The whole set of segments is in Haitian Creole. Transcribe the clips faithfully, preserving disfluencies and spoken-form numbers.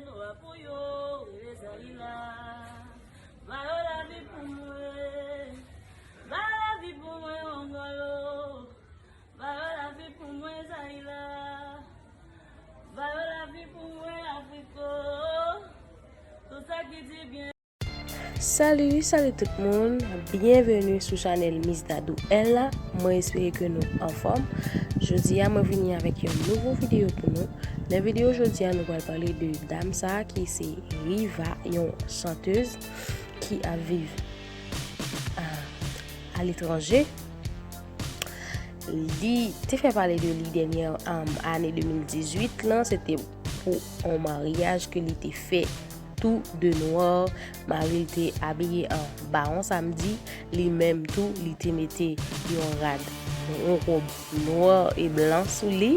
Lwa pou yo, rele Zayila. Ba yo lavi pou mwen. Ba yo lavi pou mwen, Angolo. Ba yo lavi pou mwen, Zayila. Ba yo lavi pou mwen, Afriko. Tout sa ki di byen. Salut, salut tout moun. Byenveni sou chanèl Miss Dadou L la. Mwen espere ke nou anfòm. Jodi a, mwen vini avèk yon nouvo videyo pou nou. Nan videyo jodi a, nou pral pale de dam sa a ki se Riva, yon chantèz ki ap viv a, aletranje. Li te fè pale de li dènyè, um, ane de mil dizuit lan, se te pou yon maryaj ke li te fè tou de nwa. Mari l te abiye an bawon samdi, li menm tou, li te mete yon rad, yon wòb nwa e blan sou li.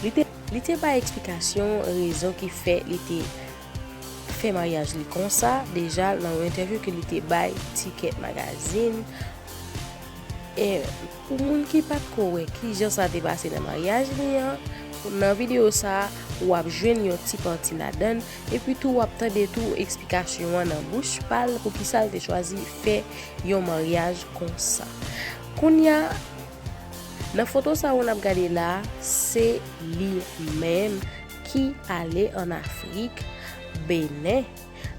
Li te, li te bay eksplikasyon rezon ki fè li te fè maryaj li konsa. Deja, nan yon entèvyou ke li te bay Ticket Magazine, e pou moun ki pa t ko wè kijan sa te pase nan maryaj li an, nan videyo sa a, w ap jwenn yon ti pati ladan l, epi tou w ap tande tou eksplikasyon an nan bouch pa l, poukisa l te chwazi fè yon maryaj konsa. Kounye a, nan foto sa a w ap gade la, se li menm ki ale ann Afrik, Benen.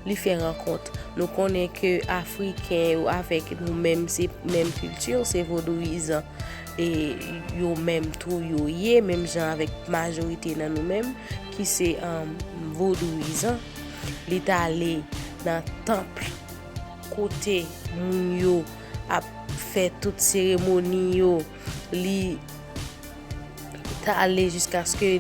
Li fè rankont. Nou konnen ke Afriken yo avèk nou menm, se menm kilti, se vodouyizan. E yo menm tou yo ye, menm jan avèk majorite nan nou menm, ki se, um, vodouyizan. Li t ale nan tanp kote moun yo ap fè tout seremoni yo. Li t ale jiskaske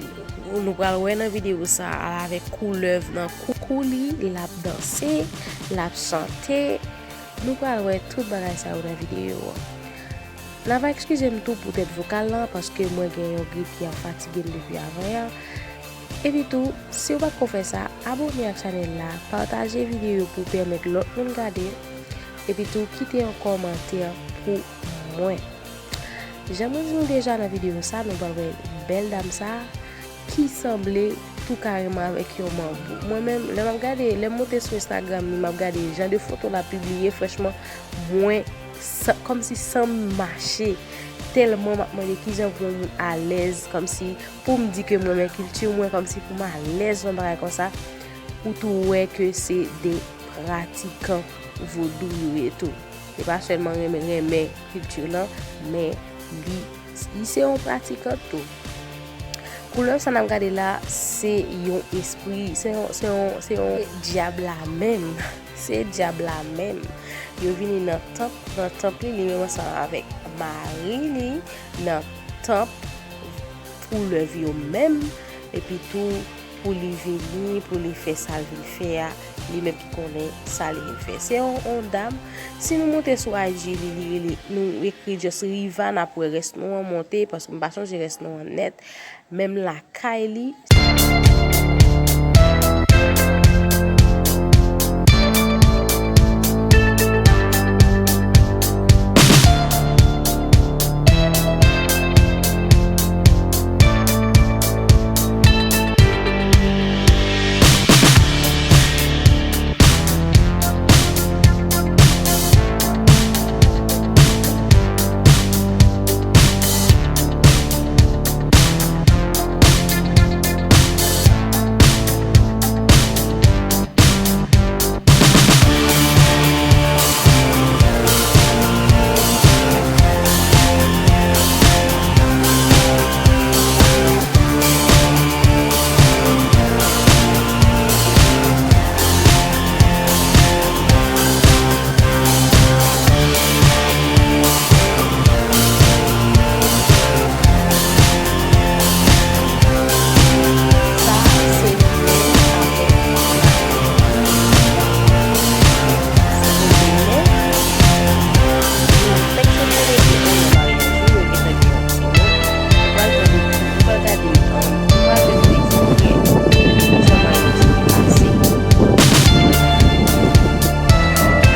nou pral wè nan videyo sa a, avèk koulèv nan kou, kou li, l ap danse, l ap chante. Nou pral wè tout bagay sa yo nan videyo an. N a va ekskize m tou poutèt vokal lan, paske mwen gen yon grip ki ap fatige m depi avanyè. Epi tou, si w pa t ko fè sa, abòne ak chanèl la, pataje videyo pou pèmèt lòt moun gade, epi tou kite yon kòmantè pou mwen. Jan mwen di nou deja nan videyo sa, nou pral wè bèl dam sa ki sanble tou kareman avèk yon manbo. Mwen menm, lè m ap gade, lè m monte sou Instagram li, m ap gade jan de foto l ap pibliye, franchman, mwen, san, kòmsi san m mache. Tèlman m ap mande kijan pou yon moun alèz, kòmsi pou m di ke m renmen kilti mwen, kòmsi pou m alèz nan bagay konsa, ou tou wè ke se de pratikan vodou yo ye tou. Se pa sèlman renmen, renmen kilti lan, men li, li se yon pratikan tou. Koulèv sa n ap gade la, se yon espri, se yon, se yon, se yon dyab la menm. Se dyab la menm. Yo vini nan tanp, nan tanp li, li menm ansanm avèk mari li, nan tanp koulèv yo menm, epi tou pou li vini, pou li fè sa l vin fè a, li menm ki konnen sa li vin fè. Se yon, yon dam, si nou monte sou I G li, li rele, nou ekri just Riva, n ap wè rès non an monte, paske m pa sonje rès non an nèt, menm lakay li.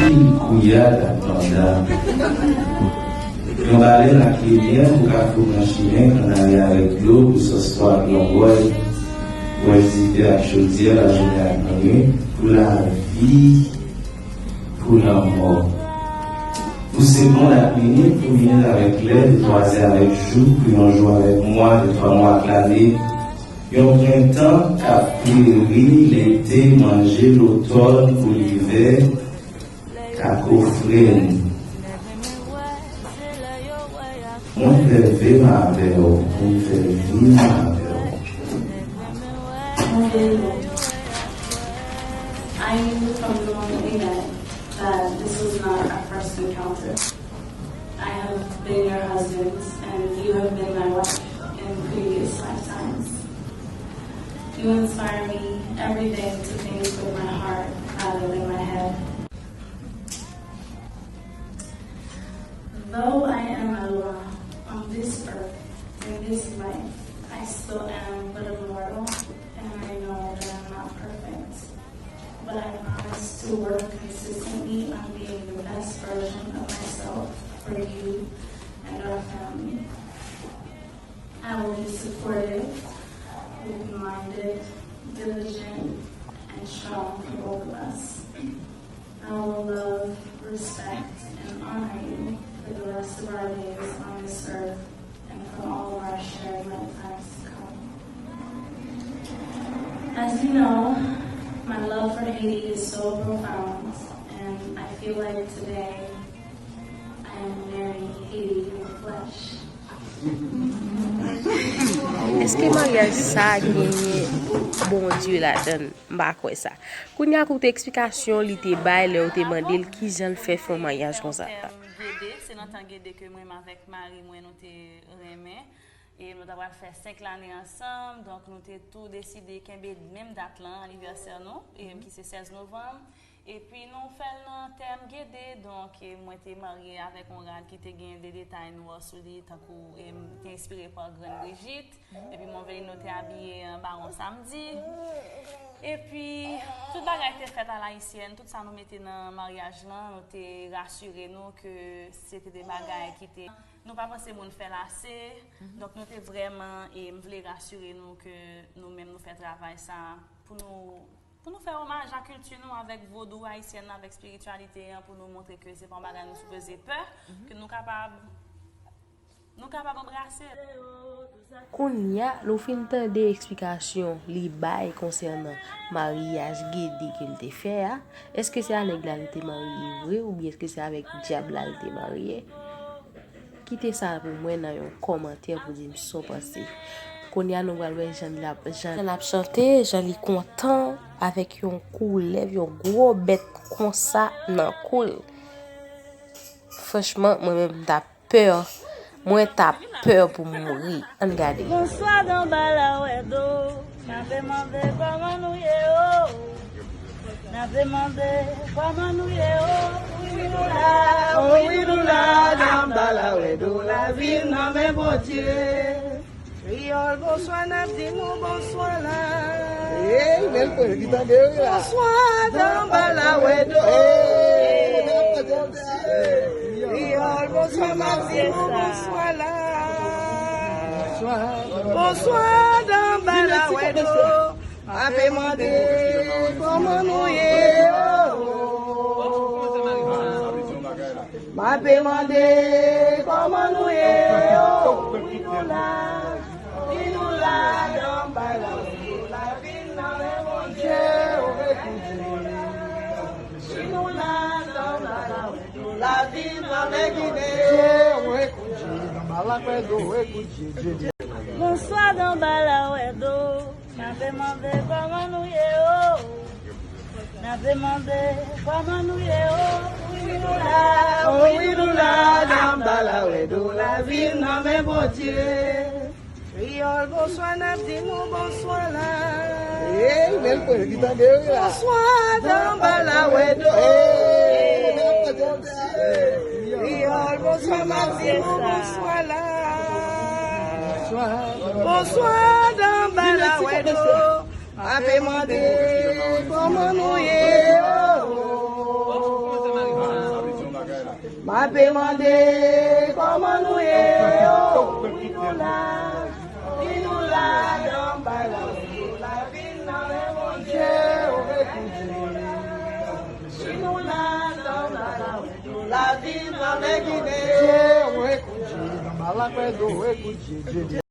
Anpil kouyad ap anndan. Yon balèn ak limyè pou kafou nan chimen, ann ale avèk dlo pou sòs pwa ak longòy. Mwen vizite ak chodyè, lajounen ak lannwit, pou lavi, pou lanmò. Pou segonn ak minit, pou minit avèk lè, de twa zè avèk jou, pou yon jou avèk mwa, de twa mwa ak lane. Yon prentan k ap fleri, lete, manje, lotòn pou livè, k ap ofri n. Mwen leve m avè w, mwen fè vi m avè w. Bonjour. I knew from the moment we met that this was not our first encounter. I have been your husband, and you have been my wife in previous lifetimes. You inspire me every day to think with my heart rather than my head. Though I am a Lwa on this earth, in this life, I still am but a mortal, and I know that I'm not perfect. But I promise to work consistently on being the best version of myself for you and our family. I will be supportive, open-minded, diligent, and strong for both of us. I will love, respect, and honor you for the rest of our days on this earth and for all of our shared lifetimes to come. As you know, my love for Haiti is so profound, and I feel like today I am marrying Haiti in the flesh. Èske maryaj sa genyen Bondye ladan l? M pa kwè sa. Kounye a, koute eksplikasyon li te bay lè yo te mande l kijan l fè fè yon maryaj konsa. Tèm Gede, se nan tan Gede ke mwen menm avèk mari mwen nou te renmen. E nou ta pral fè senk lane ansanm, donk nou te tou deside kenbe menm dat lan, anivèsè nou, e, ki se sèz novanm. Epi nou fè l nan tèm Gede, donk, e, mwen te marye avèk yon rad ki te gen de detay nwa sou li, tankou, e, m te enspire pa Grann Brijit. Epi Mont Veli nou te abiye an bawon samdi. Epi tout bagay te fèt alayisyèn, tout sa nou mete nan maryaj lan, nou te rasire nou ke se te de bagay ki te, nou pa panse moun fè l ase. Donk nou te vrèman, e m vle rasire nou ke nou menm nou fè travay sa pou nou, pou nou fè omaj a kilti nou avèk vodou ayisyen nan, avèk espirityalite an, pou nou montre ke se pa yon bagay nou sipoze pè, ke nou kapab, nou kapab anbrase l. Kounye a, nou fin tande eksplikasyon li bay konsènan maryaj Gede ke l te fè a. Èske se a nèg la li te marye vre, oubyen èske se avèk dyab la li te marye? Kite sa pou mwen nan yon kòmantè pou di m sa w panse. Kounye a, nou pral wè jan l ap, jan l ap chante, jan li kontan avèk yon koulèv, yon gwo bèt konsa nan kou l. Franchman, mwen menm, m t ap pè. Mwen t ap pè pou m mouri. Ann gade. Bonswa, Danbalawèdo. N ape mande kòman nou ye, o. N ape mande kòman nou ye, o. Wi, nou la, wi, nou la, Danbalawèdo. Lavi n nan men Bondye. Kreyòl, bonswa, n ap di nou bonswa la. Ey, men l pran, li tande wi la. Bonswa, Danbalawèdo. Ey, men l pran, tande. Kreyòl, bonswa, n ap di nou bonswa la. Bonswa, Danbalawèdo. M ape mande kòman nou ye, o. M ape mande kòman nou ye, o. Wi, nou la, wi, nou la, Danbalawèdo. Lavi n nan men Bondye. Wi, nou la, Danbalawèdo. Lavi n nan men Gide. Wi, Danbalawèdo, wi, Gide. Bonswa, Danbalawèdo. N ape mande kòman nou ye, o. N ape mande kòman nou ye, o. Wi, nou la, wi, nou la, Danbalawèdo. Lavi n nan men Bondye. Kreyòl, bonswa, n ap di nou bonswa la. Ey, men l pran, li tande wi la. Bonswa, Danbalawèdo. Ey, men l pran, tande. Kreyòl, bonswa, n ap di nou bonswa la. Bonswa, Danbalawèdo. M ape mande kòman nou ye, o. M ape mande kòman nou ye, o. Wi, nou la, wi, nou la, Danbalawèdo. Lavi Apre do, ekout,